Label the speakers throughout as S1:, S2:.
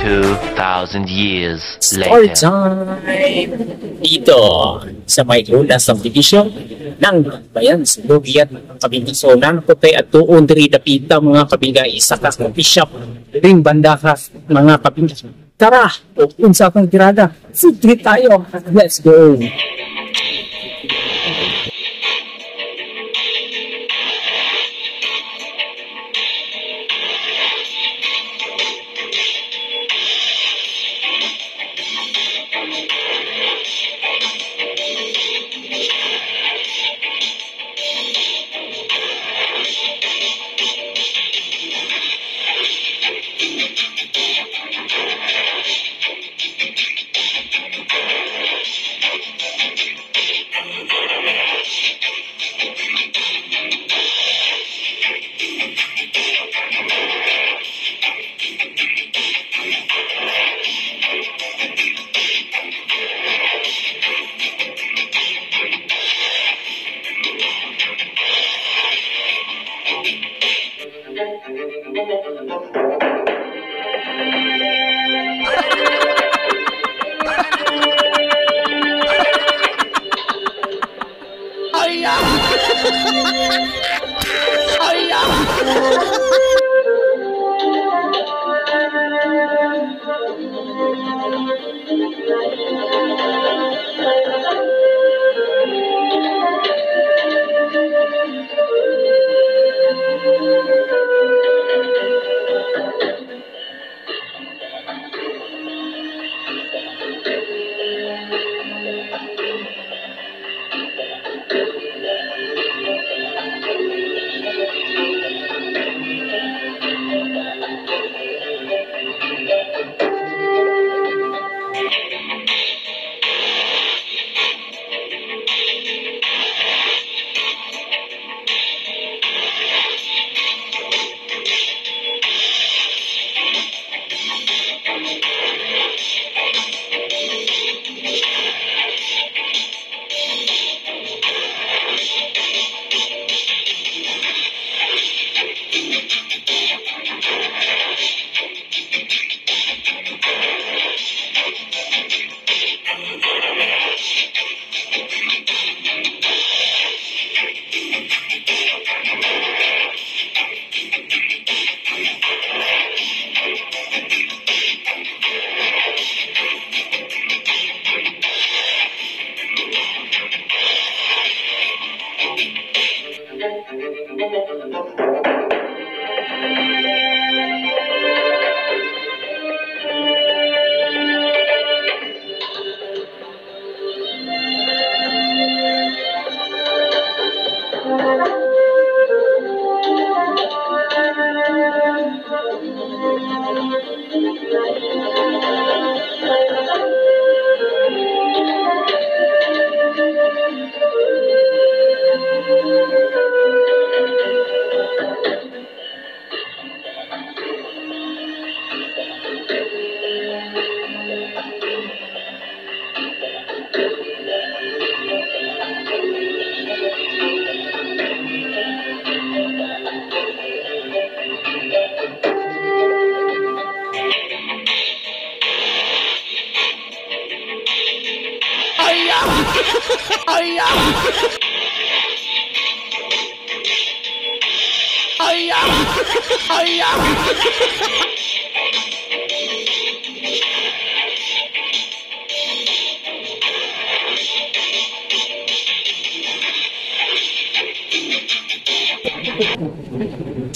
S1: 2,000 years
S2: Story
S1: later.
S2: time! Dito sa may Luna Subdivision ng Bayan sa Lugian, mga kabinga. So, nanapo at tuon diri dapita, mga kabinga, isa ka coffee shop ring banda ka, mga kabinga. Tara, unsa akong tirada. Food trip tayo. Let's go!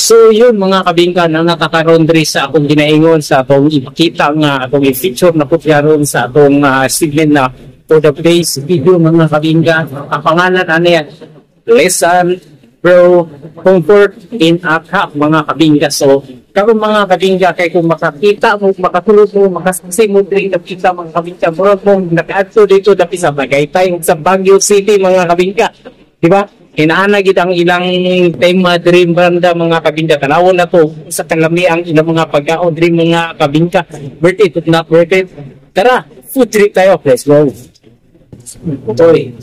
S2: So yun, mga kabingka, na nakakaroon diri sa akong ginaingon, sa akong ipakita nga akong i-feature na po karon sa akong segment na for the place video, mga kabingka. Ang pangalan ano yan? Listen Bro Comfort in a Cup, mga kabingka. So karon, mga kabingka, kay kung makakita mo, makatulog mo, makasaksi mo diri dapita, mga kabingka, murag mo nakaadto dito dapit sa Tagaytay ug sa Baguio City, mga kabingka. Di ba? Inaana gid ang ilang tema diri banda, mga kabingka. Tanawon na to sa kalami ang ilang mga pagkaon diri, mga kabingka. Worth it or not worth it? Tara, food trip tayo. Let's go. Oy,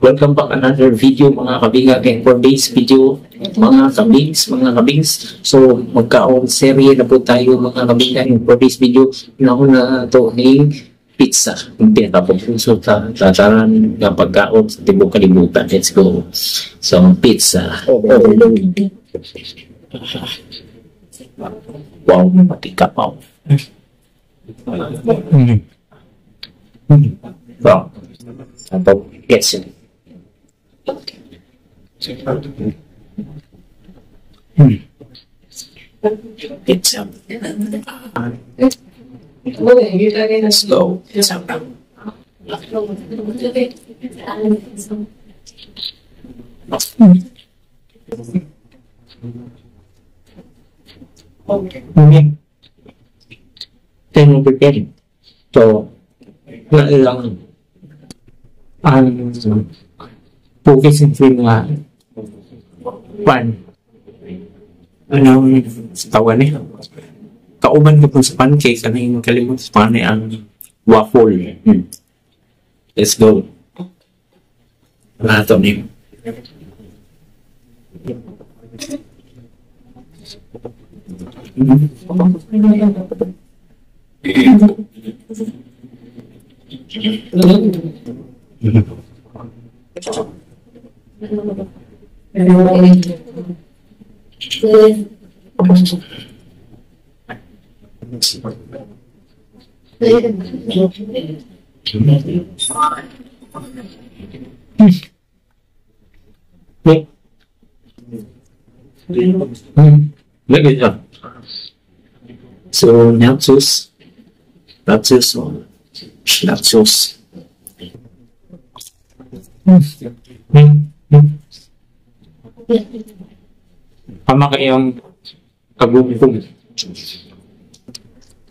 S2: welcome back another video, mga kabinga. Kay for this video, mga kabings, mga kabings. So magkaon serye na po tayo, mga kabinga. And for this video, nauna to ning pizza. Ang pinakapapuso sa tataran nga pagkaon sa tibuok kalibutan. Let's go. So, ang pizza. Oh. Wow, matika pa. Wow. Ato, yes. Pizza. Slow. Pizza. Okay. 10 over 10. So, wala lang ang cookies and cream nga pan. Ano tawag ni? Kauban ko po sa pancake, ano yung kalimut sa pan ang waffle. Let's go. Ano ito ni? Yeah. Lagi siya. So, nachos. Nachos. Nachos. Tama kayong kagumkong.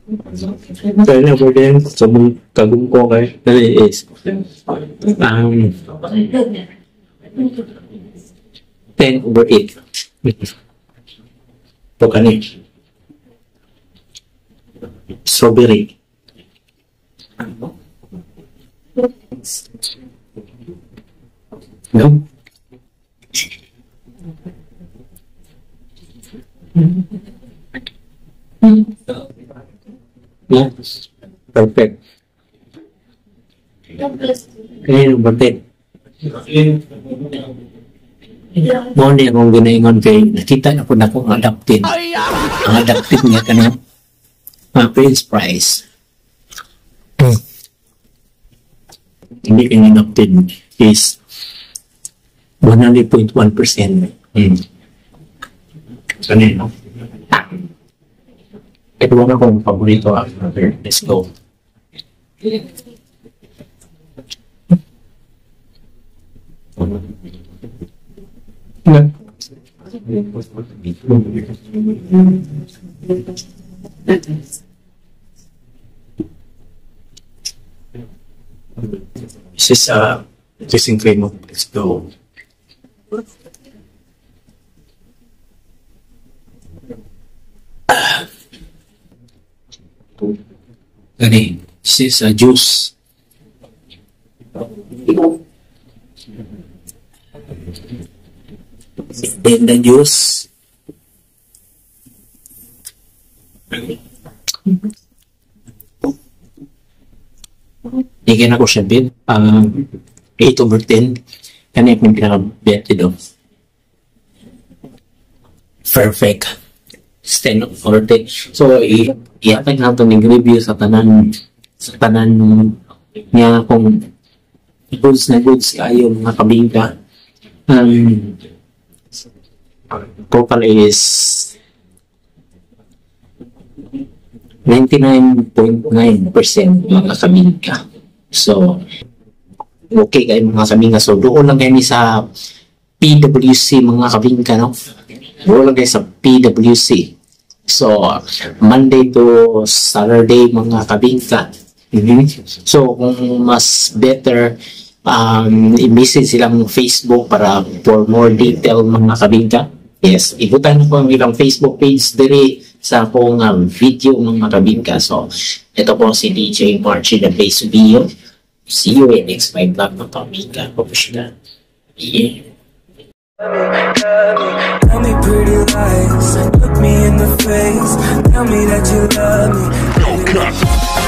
S2: 10 over 10 sa kagumkong kay dali is 10 over 8. Ito kani. Strawberry. No? Yeah. Perfect. 10 over 10. Mo ni akong ginaingon kay nakita na po na akong adapted. Ang adapted niya kanang French fries. Hindi kanya adapted is 100.1%. So, ano yun, no? Ito ang akong paborito. Let's go. This is dressing cream. Let's go. Gani, this is a juice. Then the juice. Bigyan ako siya bit. 8 over 10. Kani akong pinaka-bet ito. Perfect. 10 over 10. So, i-atag na ito ng review sa tanan niya kung goods na goods kayo, mga kabingka. Total is 99.9%, mga kabingka. So, okay kayo, mga kabingka. So, doon lang kayo ni sa PWC, mga kabingka, no? Doon lang kayo sa PWC. So, Monday to Saturday, mga kabingka. So, kung mas better, i-message silang Facebook para for more detail, mga kabingka. Yes, ibutang ko ang ilang Facebook page diri sa akong video, mga kabingka. So, ito po si DJ Marchie the Face Video. See you in next my vlog, mga kabingka. Professional. Yeah.
S3: Tell me pretty lies, look me in the face. Tell me that you love me.